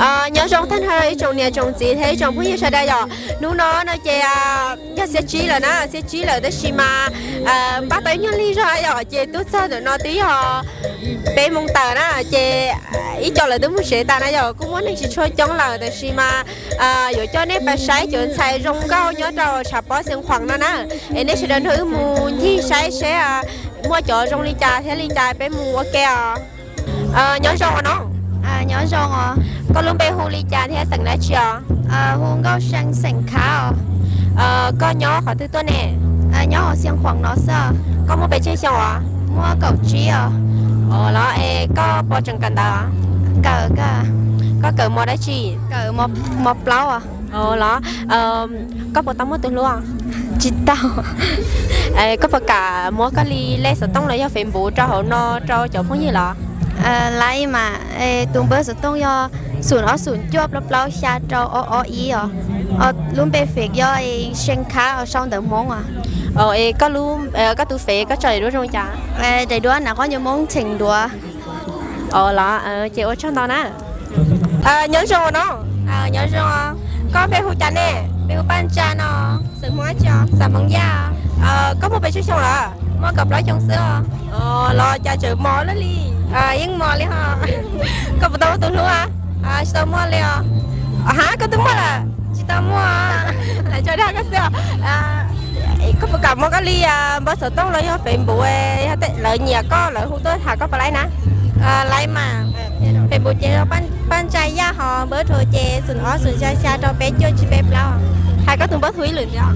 Nyob zoo tag nrho ib tsoom niam tsoom txiv thiab ib tsoom phooj ywg sawv daws yom. Hnub no no ces yog xiab tsib lawm na, xiab tsib lawm tab sis mas pab tau ib nyuag lig zog yom, ces tuaj txog ntawm no twb yog peb moos tawm na, ces ib co lawv twb mus tsev tas na yom, kuj muaj neeg tsis tshua coob lawm tab sis mas yuav coj nej pais saib cov ntxhais zoo nkauj nyob rau tshav pob Xeev Khuam no na. Es nej sawv daws nrog wb mus ncig saib seb muaj cov zoo li cas thiab li cas peb mus ua ke os. Nyob zoo os no. Nyob zoo os. Koj lub npe hu li cas thiab xeem dab tsi os? Hu Nkauj See xeem Khav os. Koj nyob qhov twg tuaj ne? Nyob hauv Xeev Khuam no xwb. Koj muaj pes tsawg xyoo os? Muaj kaum tsib os. Os los es koj puas tseem kawm ntawv? Kawm, koj kawm mos dab tsi? Kawm mos plaub os. Los koj puas tau muaj tus hlub? Tsis tau. Koj puas kam muab koj li lej xov tooj los yog Facebook rau hauv no rau cov phooj ywg los? Laiv mas, tus npawb xov tooj yog xoom ob xoom cuaj plaub plaub xya rau ob ob ib os. Lub npe Fev yog See Khav os, sau ntawv Hmoob os. Koj tus Fev koj tso daim duab zoo cas? Daim duab Nam Qhob Ncuav Moob Txheem Duav. Os los ces ua tsaug ntau na. Nyob zoo no. Nyob zoo. Koj npe hu cas ne? Npe hu Paj Ntsa no. Xeem Hmoob dab tsi? Xeem Hmoob Yaj. Koj muaj pes tsawg xyoo lawm? Muaj kaum plaub xyoo xwb os. Los cas tseem mos luaj li. Yeej mos li ho. Koj puas tau muaj tus hlub? Tsis tau muaj li os. Ha, koj twb muaj lawm? Tsis tau muaj. Lawv tso dag koj xwb os. Koj puas kam muab koj li npawb xov tooj los yog Facebook, yog lawv nyiam koj lawv hu tuaj tham koj puas laib na? Laib mas. Facebook ces yog Paj Ntsa Yaj, ho npawb rau ces xoom ob xoom xya xya rau peb cuaj tsib peb plaub. Hais koj tus npawb hu ib lwm ntxiv.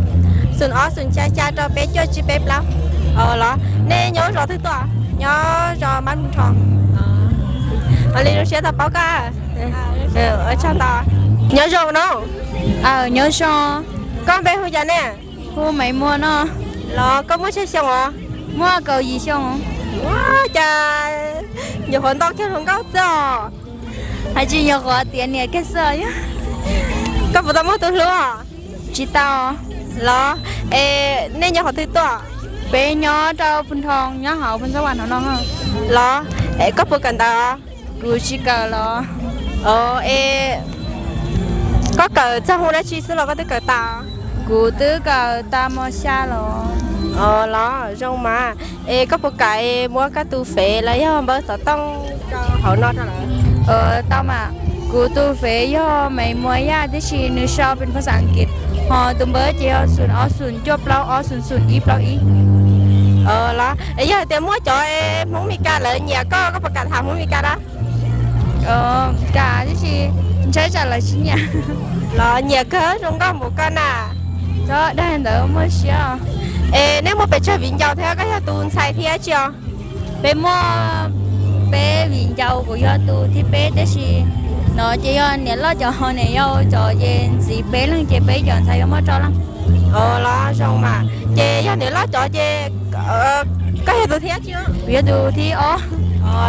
Xoom ob xoom xya xya rau peb cuaj tsib peb plaub. Los nej nyob zos twg tuaj? Nyob zos Mab Nrho. Ua li zoo siab tau paub koj. Ua tsaug ntau. Nyob zoo no. Nyob zoo. Koj npe hu cas ne? Hu Maiv Muas no. Los koj muaj tsawg xyoo os? Muaj kaum yim xyoo. Ua cas nyuam qhuav nto kiag hluas nkauj xwb os. Hais tsis nyuam qhuav tiav niam kiag xwb os. Koj puas tau muaj tus hlub? Tsis tau. Los es nej nyob qhov twg tuaj? Peb nyob rau Phu Nrho, nyob hauv Phu Ntxob Vam hauv no. Los es koj puas kawm ntawv? Kuv tsis kawm los. Es koj kawm txog hoob dab tsi xwb los koj twb kawm tas? Kuv twb kawm tas mos xya los. Los zoo mas. Es koj puas kam muab koj tus Fev los yog npawb xov tooj rau hauv no rau lawv? Tau mas. Kuv tus Fev yog Maiv Muas Yaj tiam sis nws sau pes phas xas Askiv, ho tus npawb ces yog xoom ob xoom cuaj plaub ob xoom xoom ib plaub ib. Los yog hais tias muaj cov Hmoob Mes Kas lawv nyiam koj, koj puas kam tham Hmoob Mes Kas na? Kam tiam sis ntshai tsam lawv tsis nyiam. Los nyiam kawg, zoo nkauj npaum koj na. Tso dag ntawd muaj siab. Es nej muaj pes tsawg viv ncaus thiab koj yog tus ntxhais thib dab tsi os? Peb muaj peb viv ncaus, kuv yog tus thib peb tiam sis no ces yog niam loj cov, ho niam yau cov ces ntxiv peb leeg ces peb cov ntxhais yuav muaj rau leej. Los zoo mas. Ces yog niam loj cov ces koj yog tus thib dab tsi? Kuv yog tus thib ob.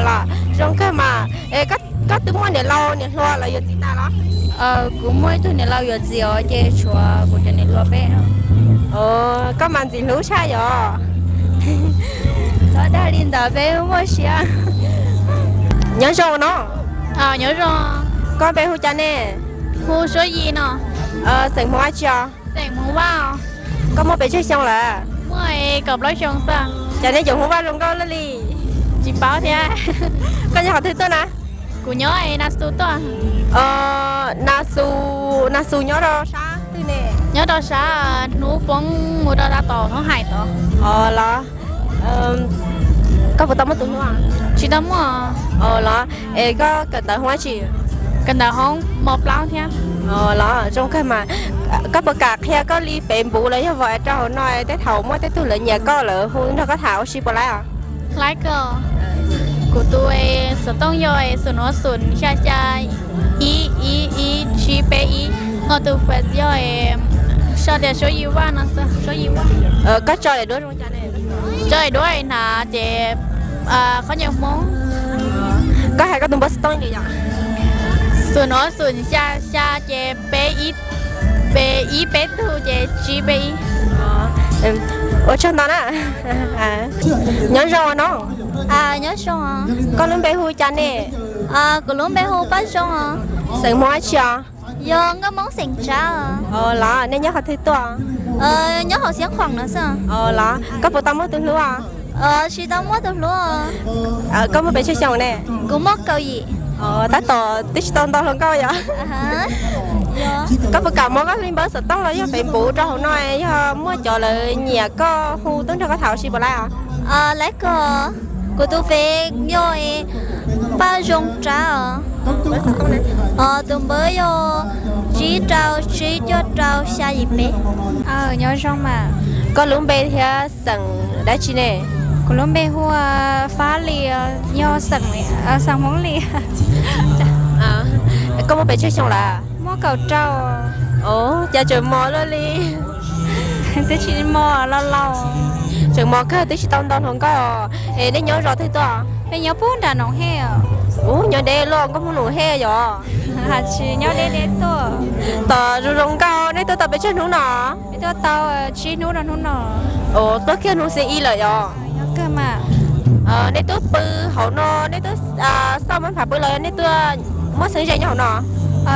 Los zoo kawg mas. Es koj twb muaj niam laus niam hluas lawv yuav txiv tas los? Kuv muaj ib tug niam laus yuav txiv os, ces tshuav kuv cov niam hluas peb. Koj mas ntxim hlub tshaj yom. Txhob dag li ntawd peb muaj siab. Nyob zoo no. Nyob zoo. Koj npe hu cas ne? Hu Suab Yis no. Xeem Hmoob dab tsi os? Xeem Hmoob Vaj. Koj muaj pes tsawg xyoo lawm? Muaj kaum plaub xyoo xwb. Cas nej cov Hmoob Vaj zoo nkauj luaj li? Tsis paub thiab. Koj nyob qhov twg tuaj na? Kuv nyob Na Xu tuaj. Na Xu, Na Xu nyob rau sab twg ne? Nyob rau sab hnub poob mus rau tom Hoob Hais tod. Los koj puas tau muaj tus hlub? Tsis tau muaj. Los es koj kawm ntawv hoob dab tsi? Kawm ntawv hoob mos plaub thiab. Los zoo kawg mas. Koj puas kam qhia koj li Facebook los yog Vaj rau hauv no, tej thaum muaj tej tug lawv nyiam koj lawv hu nrog koj tham ua si puas laib os? Laib kawg. Kuv tus xov tooj yog xoom ob xoom xya xya ib ib ib tsib peb ib, ho tus Face yog sau tias Suab Yis Vaj no xwb, Suab Yis Vaj. Koj tso daim duab zoo cas ne? Tso daim duab hnav ces qhov nyuag Hmoob. Koj hais koj tus npawb xov tooj li yom? Xoom ob xoom xya xya ces peb ib, peb ib peb tug ces tsib peb ib. Ua tsaug ntau na. Nyob zoo no. Nyob zoo. Koj lub npe hu cas ne? Kuv lub npe hu Paj Zoo os. Xeem Hmoob dab tsi os? Yog Nkauj Hmoob xeem Tsav. Los nej nyob qhov twg tuaj? Nyob hauv Xiav Khuam no xwb. Los koj puas tau muaj tus hlub? Tsis tau muaj tus hlub. Koj muaj pes tsawg xyoo ne? Kuv muaj kaum yim. Tab tom twb tsis tau ntau hluas nkauj yom? Koj puas kam muab koj li npawb xov tooj los yog Facebook rau hauv no, yog muaj cov lawv nyiam koj hu tuaj nrog koj tham ua si puas laib os? Laib kawg. Kuv tus Face yog Paj Zoo Tsav os. Tus npawb yog tsib rau tsib cuaj rau xya yim peb. Nyob zoo mas. Koj lub npe thiab xeem dab tsi ne? Kuv lub npe hu ua Fab Lis, yog xeem Hmoob Lis. Koj muaj pes tsawg xyoo lawm? Muaj kaum rau. Cas tseem mos luaj li. Twb tsis mos, laus laus. Tseem mos kawg, twb tsis tau ntau hluas nkauj. Es nej nyob zos twg tuaj? Peb nyob puag nram Noom Hej. Ub, nyob deb luaj Nkauj Hmoob Noom Hej yom? Tsis nyob deb deb tuaj. Tom zoo zoo nkauj, nej tuaj tau pes tsawg hnub no? Peb tuaj tau tsib hnub rau hnub no. Tuaj kiag hnub xiab ib lawm yom? Nej tuaj pw hauv no, nej tuaj xauj mab phav pw los nej tuaj muaj txheeb ze nyob hauv no?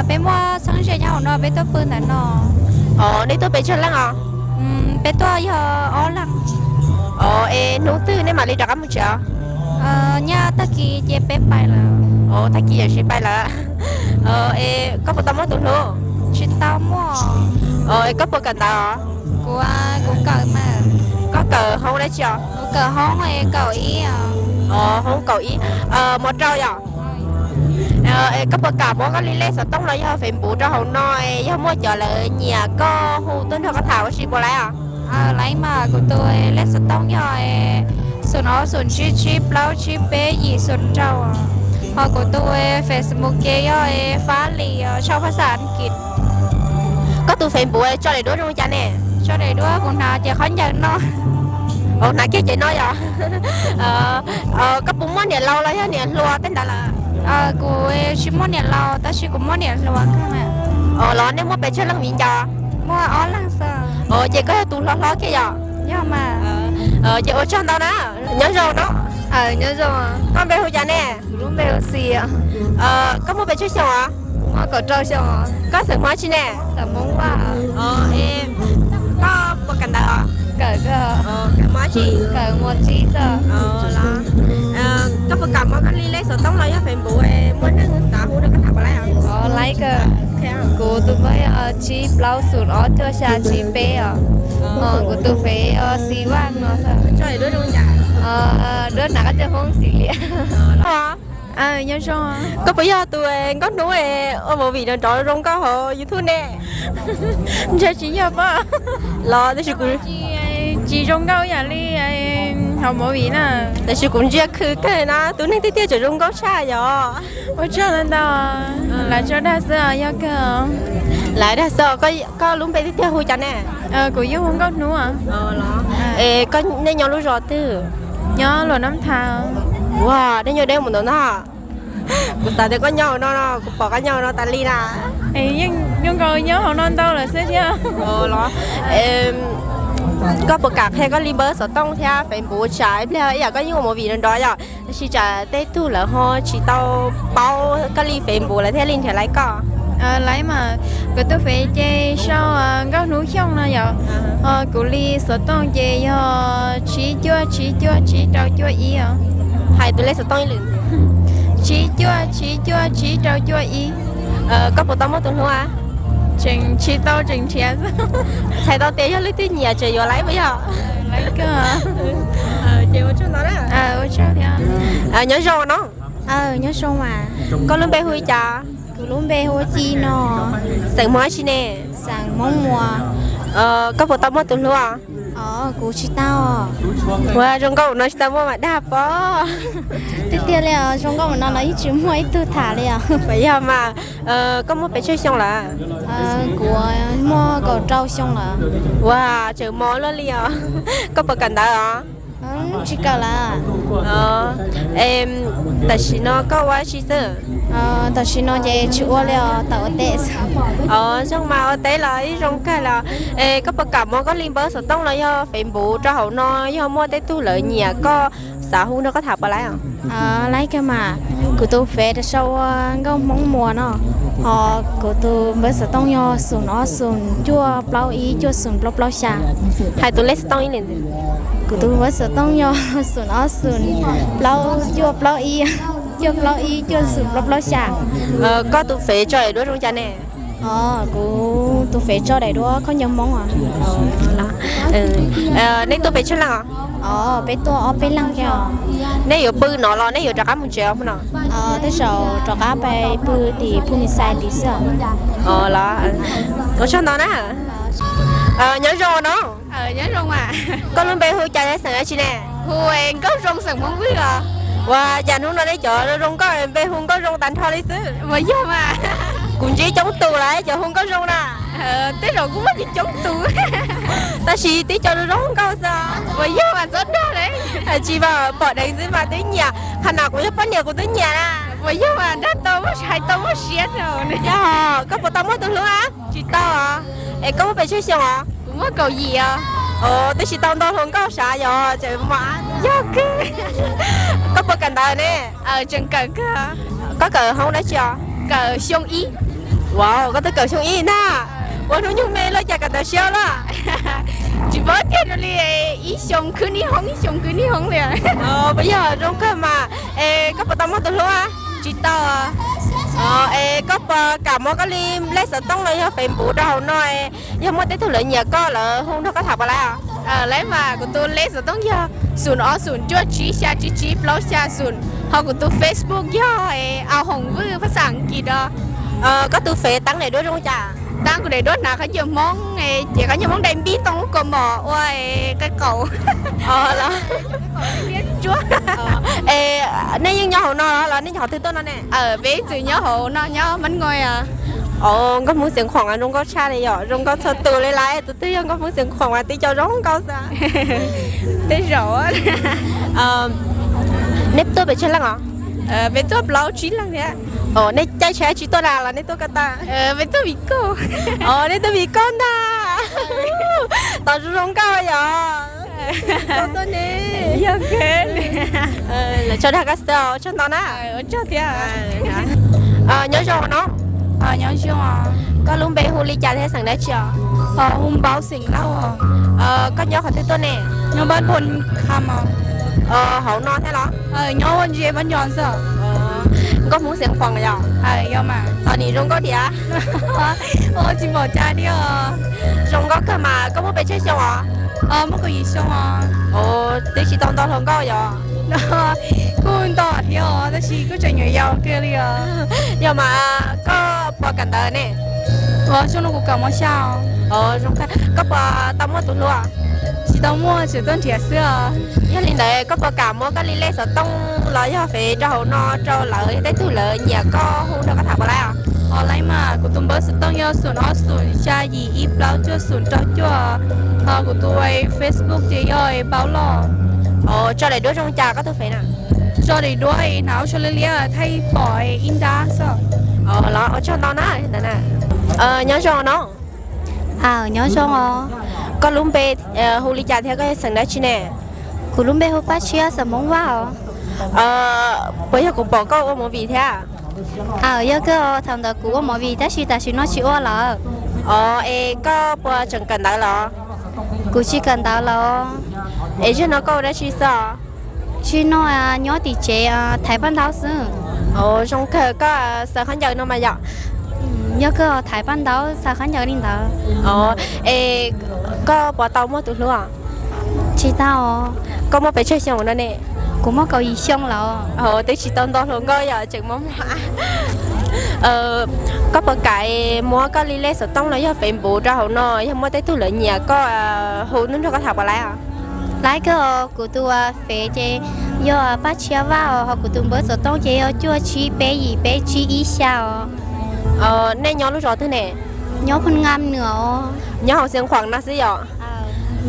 Peb muaj txheeb ze nyob hauv no, peb tuaj pw ntawm no. Nej tuaj pes tsawg leej os? Peb tuaj yog ob leeg. Es hnub twg nej mam li rov qab mus tsev? Nyaj tag kis ces peb pais lawm. Tag kis yam sis pais lawm. Es koj puas tau muaj tus hlub? Tsis tau muaj. Es koj puas kawm ntawv os? Kuv, kuv kawm mas. Koj kawm hoob dab tsi os? Kuv kawm hoob kaum ib. Hoob kaum ib, mos rau yom? Koj puas kam muab koj li lej xov tooj los yog Facebook rau hauv no, yog muaj cov lawv nyiam koj hu tuaj nrog koj tham ua si puas laib os? Laib mas, kuv tus lej xov tooj yog xoom ob xoom tsib tsib plaub tsib peb yim xoom rau, ho kuv tus Facebook ces yog Fab Lis, tshaj phas xas Askiv. Koj tus Facebook tso daim duab zoo cas ne? Tso daim duab kuv hnav ces qhov ncaws no. Hnav kiag ces no yom? Koj puas muaj niam laus los yog niam hluas tej ntawd lawm? Kuv tsis muaj niam laus tab sis kuv muaj niam hluas. Los nej muaj pes tsawg leej viv ncaus? Muaj ob leeg xwb. Ces koj yog tus hlob hlob kiag yom? Yog mas. Ces ua tsaug ntau na. Nyob zoo no. Nyob zoo. Koj npe hu cas ne? Kuv lub npe hu Xis. Koj muaj pes tsawg xyoo os? Muaj kaum rau xyoo. Koj xeem Hmoob tsi ne? Xeem Hmoob Vaj. Koj puas kawm ntawv os? Kawm, kawm mos tsi? Kawm mos tsi xwb. Koj puas kam muab koj li lej xov tooj los yog Facebook, muaj neeg xav hu rau koj tham puas laib os? Laib kawg. Kuv tus npawb yog tsib plaub xoom ob cuaj xya tsib peb os. Kuv tus Face yog Xis Vaj no. Duab hnav qab coj Hmoob xis lias. Nyob zoo. Koj puas yog tus nkauj hnub ua movie nrov nrov zoo nkauj hauv YouTube ne? Ntshai tsis yog pob. Los tab sis kuv tsis zoo nkauj yam li hauv movie na. Tab sis kuv ntsia khw kawg na, tus neeg tiag tiag tseem zoo nkauj tshaj yom. Ua tsaug ntau ntau. Lawv tso dag xwb, yog kawg. Lawv dag xwb. Koj lub npe tiag tiag hu cas ne? Kuv yeej hu Nkauj Hnub. Es koj, nej nyob lub zos twg? Nyob Luam Nab Tha. Ua, nej nyob deb mus ntawm no. Kuv xav tias koj nyob hauv no no, kuv pom koj nyob hauv no tas li na. Yeej zoo nkaus nyob hauv no ntau lawm xwb thiab. Los, koj puas kam qhia koj li npawb xov tooj thiab Facebook tsam ib pliag ib yam koj yeej ua movie nrov nrov yom, tab sis tsam tej tug lawv ho tsis tau paub koj li Facebook lawv thiaj li nrhiav laiv koj. Laiv mas, kuv tus Face ces sau Nkauj Hnub Xyooj no yom, ho kuv li xov tooj ces yog tsib cuaj tsib cuaj tsib rau cuaj ib os. Hais tus lej xov tooj ib lwm. Tsib cuaj tsib cuaj tsib rau cuaj ib. Koj puas tau muaj tus hlub? Tseem tsis tau, tseem nrhiav. Txhais tau tias yog leej twg nyiam tseem yuav laiv puas yog? Laiv kawg. Ces ua tsaug ntau na. Ua tsaug thiab. Nyob zoo no. Nyob zoo mas. Koj lub npe hu li cas? Kuv lub npe hu ua Ci no. Xeem Hmoob dab tsi ne? Xeem Hmoob Muas. Koj puas tau muaj tus hlub? Kuv tsis tau. Ua zoo nkauj no tsis tau muaj mas dag pob. Tiag tiag li os, zoo nkauj no los yeej tsis muaj ib tug tham li os. Puas yog mas, koj muaj pes tsawg xyoo lawm? Kuv muaj kaum rau xyoo lawm. Ua, tseem mos luaj li os. Koj puas kawm ntawv os? Tsis kawm lawm. Tam sim no koj ua dab tsi xwb? Tam sim no ces tsis ua li os, tawm ua teb xwb. Zoo mas ua teb los ib zoo kawg los. Es koj puas kam muab koj li npawb xov tooj los yog Facebook rau hauv no, yog muaj tej tug lawv nyiam koj xav hu nrog koj tham puas laiv os? Laiv kawg mas, kuv tus Face rau sau ua Nkauj Hmoob Muas no. Os, kuv tus npawb xov tooj yog xoom ob xoom cuaj plaub ib cuaj xoom plaub plaub xya. Hais tus lej xov tooj ib li. Kuv tus npawb xov tooj yog xoom ob xoom plaub cuaj plaub ib cuaj plaub ib cuaj xoom plaub plaub xya. Koj tus fev tso daim duab zoo cas ne? Os, kuv tus fev tso daim duab khaub ncaws Hmoob os. Nej tuaj pes tsawg leej os? Os, peb tuaj ob peb leeg thiab os. Nej yuav pw no los nej yuav rov qab mus tsev os no? Tej zaum rov qab pais pw tim Phu Nis Xais tid xwb os. Os los, ua tsaug ntau na. Nyob zoo no. Koj lub npe hu cas, xeem dab tsi ne? Hu Nkauj Zoo, xeem Hmoob Vwj os. Ua cas hnub no nej cov zoo nkauj npe hu Nkauj Zoo tag nrho li xwb? Ua yog mas. Kuv ntsib coob tus lawm cov hu Nkauj Zoo na. Tej zaum kuj muaj coob tus. Tab sis tib co zoo zoo nkauj xwb. Ua yog mas txhob dag li. Tsis, pom deev xwb mas twb nyiam, qhov no kuv yog poj niam kuv twb nyiam na. Ua yog mas dag tau, hais tau muaj siab rau. Yog, koj puas tau muaj tus hlub a? Tsis tau. Es koj muaj pes tsawg xyoo os? Kuv muaj kaum yim os. Twb tsis tau ntau hluas nkauj sav yog tseem mos. Yog kawg. Koj puas kawm ntawv ne? Tseem kawm kawg. Koj kawm hoob dab tsi os? Kawm xyoo ib. Ua, koj twb kawm xyoo ib ntag. Ua hnub nyoog me lawm cas kawm ntawv siab lawm. Tsis paub tiag li, ib xyoo khwb niaj hoob, ib xyoo khwb niaj hoob li. Puas yog zoo kawg mas. Es koj puas tau muaj tus hlub? Tsis tau. Es koj puas kam muab koj li lej xov tooj los yog Facebook rau hauv no, yog muaj tej tug lawv nyiam koj lawv hu nrog koj tham puas laib? Laib mas, kuv tus lej xov tooj yog xoom ob xoom cuaj tsib xya tsib tsib plaub xya xoom, ho kuv tus Facebook yog Au Hoom Vwj phab xas Askiv rau. Koj tus fev taab daim duab zoo cas? Taab kuv daim duab hnav khaub ncaws Hmoob, ces khaub ncaws Hmoob dai npib too lub kaus mom ua qe qaum. Nej yeej nyob hauv no los nej nyob qhov twg tuaj no ne? Peb txwm nyob hauv no, nyob Mab Nkuaj. Nkauj Hmoob Xeev Khuam zoo nkauj tshaj li yom, zoo nkauj txhua tus li lawm, tus twg yog nkauj Hmoob Xeev Khuam mas twb cov zoo nkauj xwb. Tej zaum. Nej tuaj pes tsawg leej os? Peb tuaj plaub tsib leeg thiab. Nej caij tsheb tsis tuaj na los nej tuaj ko taw? Peb tuaj vim koj. Nej tuaj vim koj ntag. Tos zoo zoo nkauj yom. Yog, lawv tso dag koj xwb, ua tsaug ntau na. Nyob zoo no. Nyob zoo. Koj lub npe hu li cas thiab xeem dab tsi os? Hu Npaub, xeem Lauj. Koj nyob qhov twg tuaj ne? Nyob Npab Phoos Kham. Hauv no thiab los? Nyob ua ntsia Npab Nco xwb. Nkauj Hmoob Xeev Khuam yom? Yog mas. Tos nim zoo nkauj diam. Tsis pom cas thiab. Zoo nkauj kawg mas, koj muaj pes tsawg xyoo os? Muaj kaum yim xyoo os. Twb tsis tau nto hluas nkauj yom? Kuj nto thiab os, tab sis kuj tseem nyuam yaus kawg li os. Yog mas, koj puas kawm ntawv ne? Xyoo no kuv kawm mos xya os. Koj puas tau muaj tus hlub? Tsis tau muaj, tseem tuaj nrhiav xwb os. Yog li ntawd koj puas kam muab koj li lej xov tooj los yog fev rau hauv no rau lawv, tej tug lawv nyiam koj hu nrog koj tham puas laib os? Laib mas, kuv tus npawb xov tooj yog xoom ob xoom xya yim ib plaub cuaj xoom rau cuaj, ho kuv tus Facebook ces yog Npaub Lauj. Tso daim duab zoo cas koj tus fev na? Tso daim duab hnav ua tsho liab liab thaij pom ib nrab xwb. Los ua tsaug ntau na. Nyob zoo no. Nyob zoo os. Koj lub npe hu li cas thiab koj yog xeem dab tsi ne? Kuv lub npe hu Paj Tshiab, xeem Hmoob Vaj os. Puas yog kuv pom koj ua movie thiab? Yog kawg os, thaum ntawd kuv ua movie tab sis tam sim no tsis ua lawm. Es koj puas tseem kawm ntawv los? Kuv tsis kawm ntawv lawm. Es zaum no koj ua dab tsi xwb os? Zaum no nyob tim tsev thaiv paj ntaub xwb. Zoo kawg, koj xaws khaub ncaws no mas yom? Yog kawg, thaiv paj ntaub xaws khaub ncaws li ntawd. Es koj puas tau muaj tus hlub? Tsis tau. Koj muaj pes tsawg xyoo no ne? Kuv muaj kaum yim xyoo lawm. Twb tsis tau nto hluas nkauj yom, tseem mob mob. Koj puas kam muab koj li lej xov tooj los yog Facebook rau hauv no, yog muaj tej tug lawv nyiam koj hu nrog koj tham puas laib os? Laib kawg os, kuv tus fev ces yog Paj Tshiab Vaj os, ho kuv tus npawb xov tooj ces yog cuaj tsib peb yim peb tsib ib xya os. Nej nyob lub zos twg ne? Nyob Phoos Nga Nws os. Nyob hauv Xeev Khuam no xwb yom?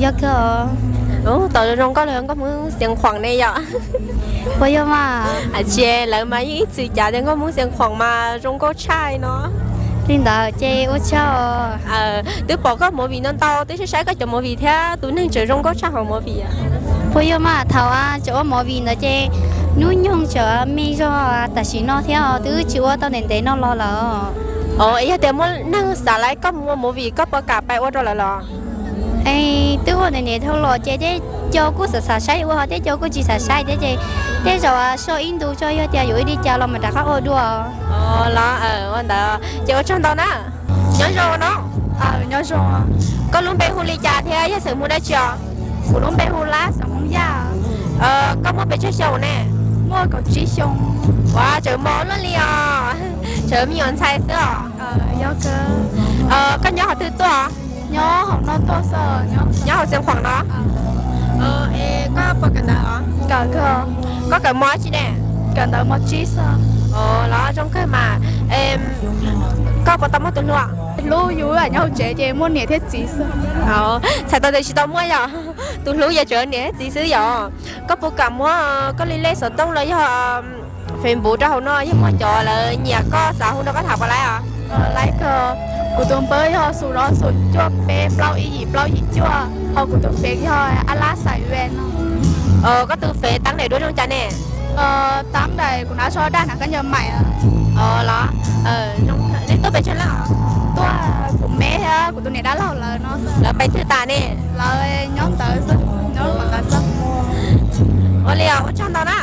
Yog kawg os. Tos zoo zoo nkauj los nkauj Hmoob Xeev Khuam ne yom? Puas yog mas? Tsis, lawv mas yeej ib txwm cav tias nkauj Hmoob Xeev Khuam mas zoo nkauj tshaj no. Li ntawd ces ua tsaug. Twb pom koj movie ntau ntau, twb saib saib koj cov movie thiab, tus neeg tseem zoo nkauj tshaj hauv movie. Puas yog mas, thaum tseem ua movie ntawd ces hnub nyoog tseem me zog, tam sim no thiab twb tsis ua tau ntev ntev no los lawm. Os, yog tias muaj neeg xav laib koj mus ua movie koj puas kam pais ua rau lawv los? Es twb ua niam niam dhau los ces tej co kuj xav xav saib ua ho tej co kuj tsis xav saib thiab ces tej zaum so ib ntu tso yog tias yuav ua li cas los mam rov qab ua dua. Los ua ntawd ces ua tsaug ntau na. Nyob zoo no. Nyob zoo. Koj lub npe hu li cas thiab yog xeem Hmoob dab tsi os? Kuv lub npe hu Lab Xeem Hmoob Yaj. Koj muaj pes tsawg xyoo ne? Muaj kaum tsib xyoo. Ua tseem mos luaj li os. Tseem me nyuam ntxhais xwb os. Koj nyob qhov twg tuaj? Nyob hauv no tuaj xwb. Nyob hauv Xeev Khuam no. Koj puas kawm ntawv os? Kawm. Koj kawm mos dab tsi ne? Kawm ntawv mos tsib xwb. Los zoo kawg mas. Koj puas tau muaj tus hlub? Hlub yus nyob hauv tsev ces muaj niam thiab txiv xwb. Txhais tau tias tsis tau muaj yom? Tus hlub yog tsuav niam thiab txiv xwb yom? Koj puas kam muab koj li lej xov tooj los yog Facebook rau hauv no yog muaj cov lawv nyiam koj xav hu nrog koj tham puas laib os? Laib kawg. Kuv tus npawb yog xum no xum cuaj peb plaub ib yim plaub yim cuaj, ho kuv tus fev yog Ab Lab Xais Ven no. Koj tus fev tab daim duab zoo cas ne? Tab daim kuv hnav tso daj hnav kab ncaws maim. Los, nej tuaj pes tsawg leej? Tuaj kuv me thiab kuv tus niam dab laug lawv no. Lawv pais twg tas ne? Lawv nyob ntawd xwb, nyob ntawd xwb. Ua li os, ua tsaug ntau na.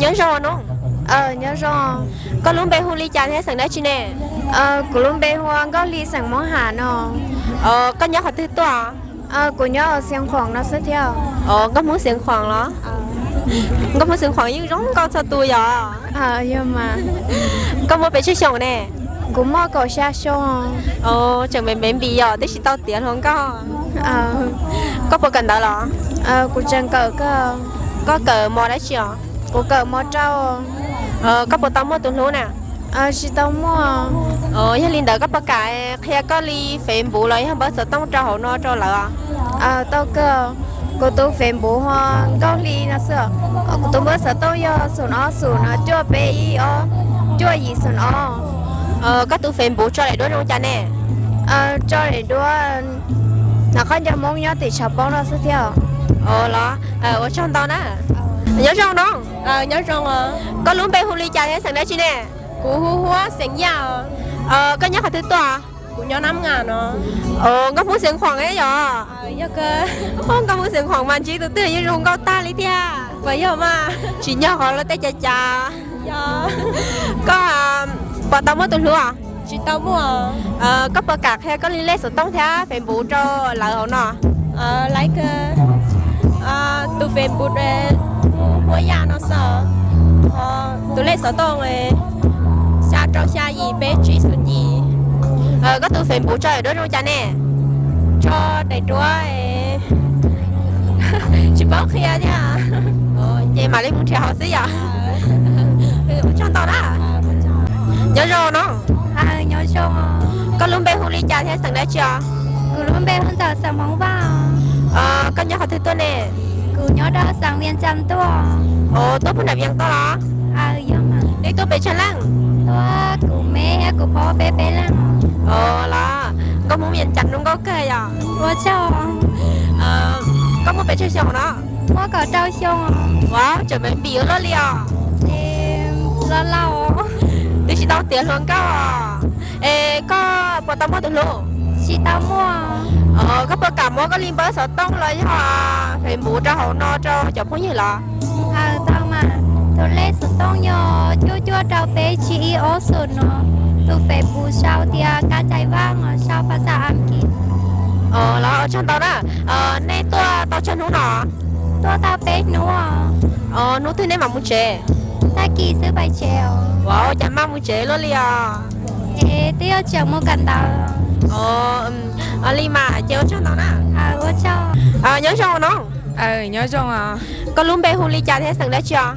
Nyob zoo no. Nyob zoo. Koj lub npe hu li cas thiab xeem dab tsi ne? Kuv lub npe hu ua Nkauj Hli xeem Hmoob Ham no. Koj nyob qhov twg tuaj? Kuv nyob Xeev Khuam no xwb thiab. Nkauj Hmoob Xeev Khuam los? Nkauj Hmoob Xeev Khuam yeej zoo nkauj txhua tus yom? Yog mas. Koj muaj pes tsawg xyoo ne? Kuv muaj kaum xya xyoo. Tseem me me npis yom, twb tsis tau tiav hluas nkauj. Koj puas kawm ntawv los? Kuv tseem kawm kawg. Koj kawm mos dab tsi os? Kuv kawm mos rau. Koj puas tau muaj tus hlub na? Tsis tau muaj. Yog li ntawd koj puas kam qhia koj li Facebook los yog npawb xov tooj rau hauv no rau lawv? Tau kawg. Kuv tus Facebook hu ua Nkauj Hli no xwb. Kuv tus npawb xov tooj yog xum no xum no cuaj peb ib ob cuaj yim xum no. Koj tus Facebook tso daim duab zoo cas ne? Tso daim duab no, koj nco Hmoob nyob tim tshav poob no xwb thiab. Los, ua tsaug ntau na. Nyob zoo no. Nyob zoo. Koj lub npe hu li cas thiab xeem dab tsi ne? Kuv hu ua xeem Yaj. Koj nyob qhov twg tuaj? Kuv nyob Nab Nga no. Nkauj Hmoob Xeev Khuam yom? Nkauj Hmoob Xeev Khuam mas ntsib tus twg yeej zoo nkauj tag li thiab. Puas yog mas? Tsis nyog qhov lawv tej cav cas. Koj puas tau muaj tus hlub? Tsis tau muaj. Koj puas kam qhia koj li lej xov tooj thiab Facebook rau lawv hauv no? Tus Facebook hu ua Yaj no xwb. Tus lej xov tooj xya rau xya yim peb tsib xum yim. Koj tus Facebook tso daim duab zoo cas ne? Tso daim duab tsis paub qhia thiab. Ces mam li mus nrhiav hauv xwb yom. Ua tsaug ntau na. Nyob zoo no. Nyob zoo. Koj lub npe hu li cas thiab xeem dab tsi os? Kuv lub npe hu ntawm xeem Hmoob Vaj. Koj nyob qhov twg tuaj ne? Kuv nyob rau xeem Vias Cas tuaj. Tuaj puag nram Vias Cas tuaj los? Nej tuaj pes tsawg leej? Tuaj kuv me thiab kuv pog peb peb leeg. Los, nkauj Hmoob Vias Cas zoo nkauj kawg yom? Ua tsaug. Koj muaj pes tsawg xyoo no? Muaj kaum rau xyoo. Ua, tseem me npis ua luaj li os. Los laus. Twb tsis tau tiav hluas nkauj os. Es koj puas tau muaj tus hlub? Tsis tau muaj. Koj puas kam muab koj li npawb xov tooj los yog Facebook rau hauv no rau cov phooj ywg los? Tau mas. Tus lej xov tooj yog cuaj cuaj rau peb tsib ib ob xum no. Tus Facebook sau tias Kab Cai Vaj, sau phas xas Askiv. Los, ua tsaug ntau na. Nej tuaj tau tsawg hnub no? Tuaj tau peb hnub. Hnub twg nej mam mus tsev? Tag kis xwb pais tsev os. Ua cas maj mus tsev luaj li os? Es twb yuav tseem mus kawm ntawv. Li mas ces ua tsaug ntau na. Ua tsaug. Nyob zoo no. Nyob zoo. Koj lub npe hu li cas thiab xeem dab tsi os?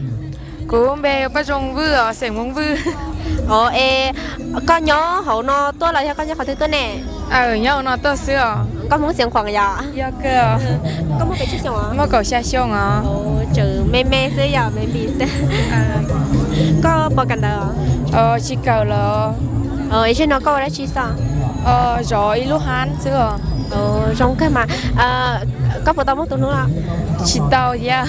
Kuv npe Paj Zoo Vwj os, xeem Hmoob Vwj. Es koj nyob hauv no tuaj los yog koj nyob qhov twg tuaj ne? Nyob hauv no tuaj xwb os. Koj Hmoob Xeev Khuam yom? Yog kawg. Koj muaj pes tsawg xyoo os? Muaj kaum xya xyoo os. Tseem me me xwb yom, me npis xwb. Koj puas kawm ntawv? Tsis kawm los. Zaum no koj ua dab tsi xwb? Zov ib lub hab xwb os. Zoo kawg mas. Koj puas tau muaj tus hlub los? Tsis tau thiab.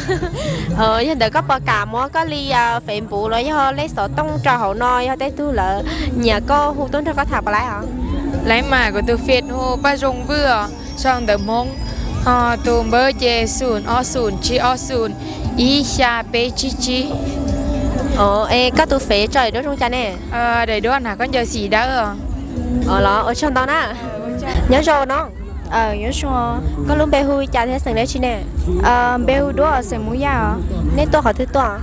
Yog ntawd koj puas kam muab koj li Facebook los yog lej xov tooj rau hauv no, yog tej tug lawv nyiam koj hu tuaj nrog koj tham puas laib os? Laib mas, kuv tus Face hu Paj Zoo Vwj os, sau ntawv Hmoob, ho tus npawb ces xum ob xum tsib ob xum ib xya peb tsib tsib. Es koj tus Face tso daim duab zoo cas ne? Daim duab hnav khaub ncaws xim dawb. Los ua tsaug ntau na. Nyob zoo no. Koj lub npe hu li cas thiab xeem dab tsi ne? Npe hu Duab, xeem Hmoob Yaj. Nej tuaj qhov twg tuaj?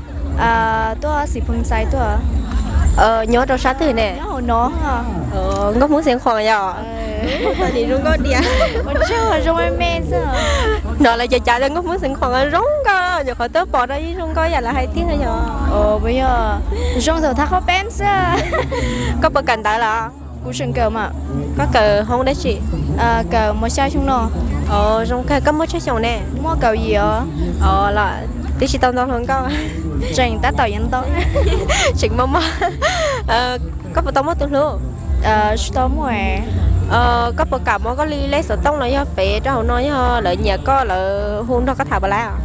Tuaj Xis Phoos Xais tuaj. Nyob rau sab twg ne? Nkauj Hmoob Xeev Khuam yom? Nim zoo nkauj diam. Hnov lawv cov cav tias nkauj Hmoob Xeev Khuam zoo nkauj, nyuam qhuav tuaj pom rau ib zoo nkauj yam lawv hais tiag yom? Zoo thaum thab qhaub peeb xwb. Koj puas kawm ntawv lawm? Kuv tseem kawm mas. Koj kawm hoob dab tsi? Kawm mos xya xyoo no. Zoo kawg, koj muaj tsawg xyoo ne? Muaj kaum yim os. Los twb tsis tau ntau hluas nkauj. Tseem tab tom yuav ntau. Tseem mos mos. Koj puas tau muaj tus hlub? Tsis tau muaj. Koj puas kam muab koj li lej xov tooj los yog Face rau hauv no, yog lawv nyiam koj lawv hu nrog koj tham puas laib os?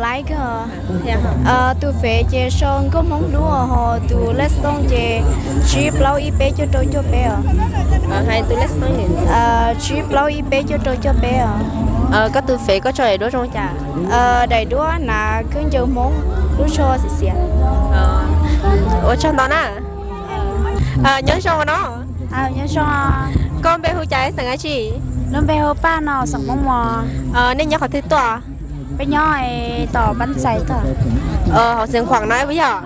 Laib kawg. Tus Face ces sau Nkauj Hmoob Hlub, ho tus lej xov tooj ces tsib plaub ib peb cuaj rau cuaj peb os. Tsib plaub ib peb cuaj rau cuaj peb os. Koj tus Face koj tso daim duab zoo cas? Daim duab hnav khaub ncaws Hmoob, lub tsho xiav xiav. Ua tsaug ntau na. Nyob zoo no. Koj npe hu cas, xeem dab tsi? Lub npe hu Paj no, xeem Hmoob Mos. Nej nyob qhov twg tuaj? Peb nyob tom Pab Xais tuaj. Hauv Xeev Khuam no puas yog?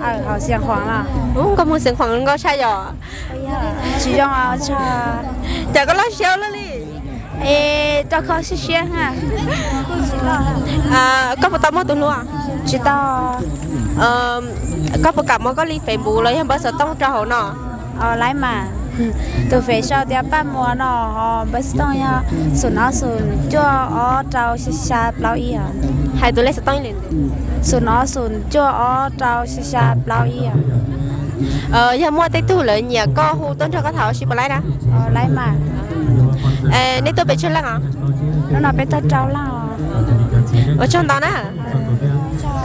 Hauv Xeev Khuam los? Nkauj Hmoob Xeev Khuam nkauj tshaj yom? Tsis zoo. Cas koj loj siab luaj li? Rau kho siab siab. Koj puas tau muaj tus hlub? Tsis tau. Koj puas kam muab koj li Facebook los yog npawb xov tooj rau hauv no? Laib mas. Tus Face sau tias Paj Muas no, ho npawb xov tooj yog xum ob xum cuaj ob rau xya xya plaub ib os. Hais tus lej xov tooj ib li. Xum ob xum cuaj ob rau xya xya plaub ib os. Yog muaj tej tug lawv nyiam koj hu tuaj nrog koj tham ua si puas laib na? Laib mas. Nej tuaj pes tsawg leej os? Hnub no peb tuaj rau leej. Ua tsaug ntau na.